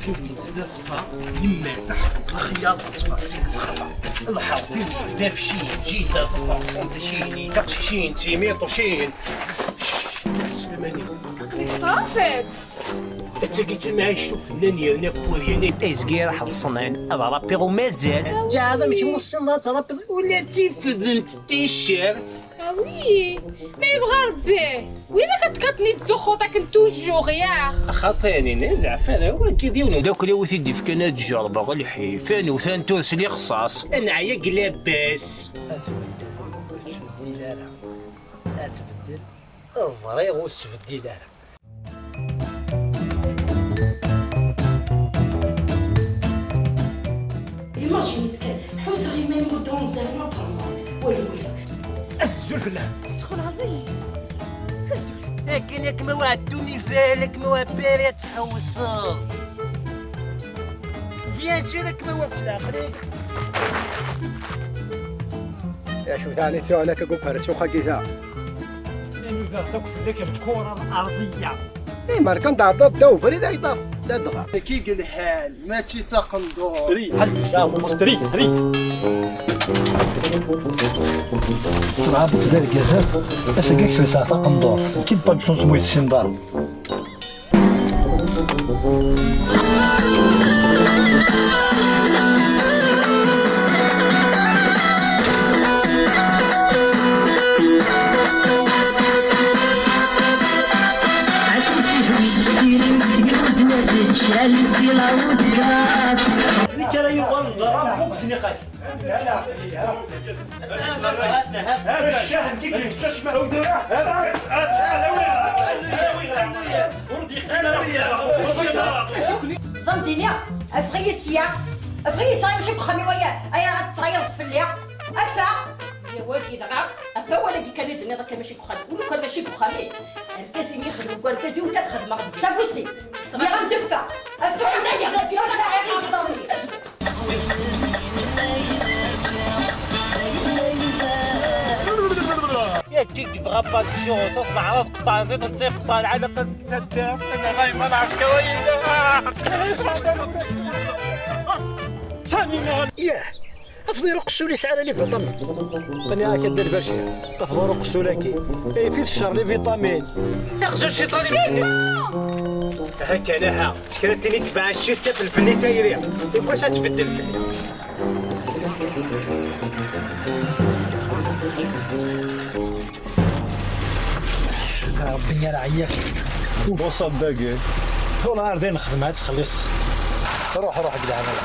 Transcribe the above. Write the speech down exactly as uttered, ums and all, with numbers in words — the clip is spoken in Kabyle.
Yemma taḥfeḍ lexyal d tfaṣil txeṭṭer. Lḥerf-iw d afcin, jida tferṣumt cini, taqcicin, timiṭucin. Slamani. Nek ṣrafet. Ad tagi d tamɛict ufennan yerna apuryan. Izga iraḥ d ṣṣnan, ad rapiɣ umazal. Ǧaɛd amek mussineḍ ad trapiḍ ula d tifdent ticcert. Ah oui, ma yebɣa Rebbi, widak ad tgaṭen yettzuxxuḍ akken toujours, yax. Xaṭi, Nina, zeɛf ara, wagi d yiwen umeddakel-iw i t-id-ifkan ad jerbeɣ lḥif, anewt-an ur s lixṣaṣ. Ad neɛya deg labas. Ad tbeddel, ur tettbeddil ara. Ad tbeddel, ẓriɣ ur tettbeddil ara. Imagine-it kan, ḥusseɣ iman-iw dans un autre monde, wala wala. Azul fell-am. Tessexlaḍ-iyi. Azul. Akken ad kem-awiɣ ɣer Tunifal, ad kem-awiɣ ɣer Paris ad tḥewseḍ. Bien sûr, ad kem-awiɣ s leɛqel-ik. Acu daɣen i tuɣal akka deg ukerrec uxagita? Inuda akk fell-ak lkura lɛerḍiya. Imer kan tɛeddaḍ ddaw ubrid ay ṭaf, ladɣa. Akka i yelhan, mačči d taqendurt. Ri, hal, ja, mustri, ri. Tebɣa ad d-tdar gazal, ass-agi ad k-selseɣ taqendurt. Nekki d Pančun s mu yessineḍ ara. Nekk ara yuɣalen d Rambo deg zniqak. Ara ccah nekk i k-yečča ccmah udura. Ẓdam dini, afeɣ-iyi sya. Afeɣ-iyi sya, mačči deg uxxam-iw aya, aya ad tettɛeyyiḍ fell-i. Afa. Yawagi dɣa, afa wala deg kan i d-tenniḍ akka mačči deg uxxam. Ulu kan mačči deg uxxam-i. Argaz-im yexdem deg wargaz-iw, nekk ad xedmeɣ deg-s afus-i. Sɣiɣ-am zeffa. Afa wala deg kan i d-tenniḍ akka mačči deg uxxam-i. Yak i yebɣa Pancho, تصبح على الطازة تنطيق طالعة لقد تنتهى. أنا غايب على العسكرية. ثاني نهار. Yah, afḍil uqessul yesɛa la les vitamines. Qniɣ-ak a Dda Lberci, afḍil uqessul-agi, ayf-it ccer les vitamines. Yaxzu cciṭan. Aha kan, aha. S kra n tin itebɛen ccit, taf lfenni tayri. Iwacu ad tbeddel fell-i? Ṛebbi ara ɛyiɣ. Ur ṣaddagi. Ur ar din nexdem, ad txelliṣex. Ruḥ, ruḥ, deg leɛnaya.